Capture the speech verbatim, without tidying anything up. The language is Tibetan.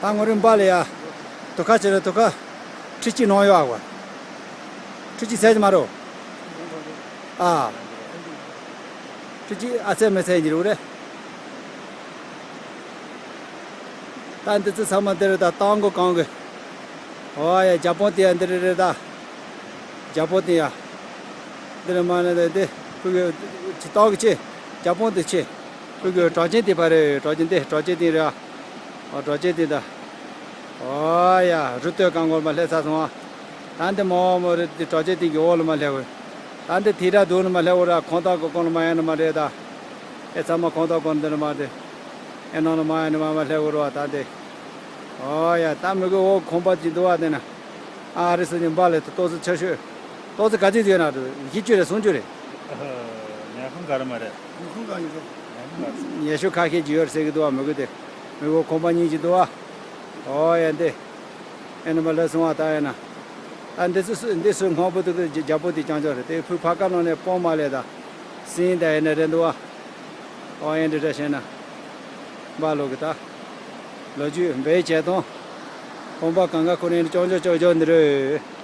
ད་ངོ་རིམ་པ་ལ་ཡ། དུ་ཁ་ཆེ་རེད་དུ་ཁ། ཁྲི་གཅིག་ནང་ཡོད་ཨ་གོ། ཁྲི་གཅིག་ཟེར་གྱི་མ་རོ། ཨ། ཁྲི་གཅིག་ཨ་ཚད་མི་ཚད་ཡིན་གྱི་རེད། ད་འདི་ཚོ་ཚང་མ་འདི་རེད་ད་ཏང་གོ་གང་གི། ཨོ་ཡ་རྒྱ་པོ་དེ་ཡ་འདི་རེད་རེད་ད། རྒྱ་པོ་དེ་ཡ། འདི་རེད་མ་ནི་འདི་ཕུ་གི་ཅི་ཏང་གི་ཆེ། རྒྱ་པོ་དེ་ཆེ། ཕུ་གི་གྲགས་ཅན་དེ་ཕ་རེད་གྲགས་ཅན་དེ་གྲགས་ཅན་དེ་རེད་ཨ། ཨོ་གྲགས་ཅན་དེ་ད། ཨོ་ཡ་རུ་སྟོད་གང་གོར་མ་སླེབས་ཚར་སོང་ཨ། ད་འདི་མོ་མོ་རེད་དེ་གྲགས་ཅན་དེ་གི་འོག་ལ་མ་སླེབས་གོ། ད་འདི་དེ་ར་སྡུག་ནི་མ་སླེབས་གོ་ར་ཁོང་ཏང་གི་གོང་ལ་མ་ཡན་ནི་མ་རེད་ད། ཨེ་ཚང་མ་ཁོང་ཏང་གོང་འདི་ནི་མ་རེད། ཨེ་ནང་ལ་མ་ཡན་ནི་མ་མ་སླེབས་གོ་ར་བ་ད་འདི། ཨོ་ཡ་ད་མི་གི་འོག་ཁོང་པ་ཅིག་འདུག་བ་དེ་ན། ཨ་རི་སི་ཉི་འབའ་ལེ་ཏོག་ཙི་ཆེ་ཤོས། ཏོག་ཙི་ག་ཚོད་ཡོད་ན་བཞི་བཅུ་རེད་སུམ་ཅུ་རེད། ཉལ་ཁང་ག་རེ་མ་རེད། ཉལ་ཁང་ག་ཡིན་རོ། ཉལ་ཁང་ག་རེ། ཉལ་ཤོས་ཁ་ཤས་ཅིག་ཡོད་རེད་ཟེར་གི་འདུག་བ་མི་གི་དེ། མི་གི་འོག་ཁོང་པ་གཉིས་ཅིག་འདུག་བ། ཨོ་ཡ་འདི། ཨེ་ནི་མ་ལེ་སོང་བ་ད་ཡིན་ན། ད་འདི་ཚོ་སུ་འདི་སུ་སྔོན་པོ་དུ་གི་རྒྱ་པོ་དེ་རྐྱང་རྐྱང་རེད་དེ་ཕུ་ཕ་ཀ་ནང་ནས་སྤོང་མ་ལེ་ད། སིན་ད་ཡིན་ན་རེད་འདུག་བ། ཨོ་ཡ་འདི་འདྲ་བྱས་ན། འབའ་ལོ་གི་ད། ལོ་རྒྱུས་འབའ་བྱས་དང་། ཁོང་པ་གང་ག་ཁོ་ནས་རྐྱང་རྐྱང་རྐྱང་རྐྱང་འདི་རེད།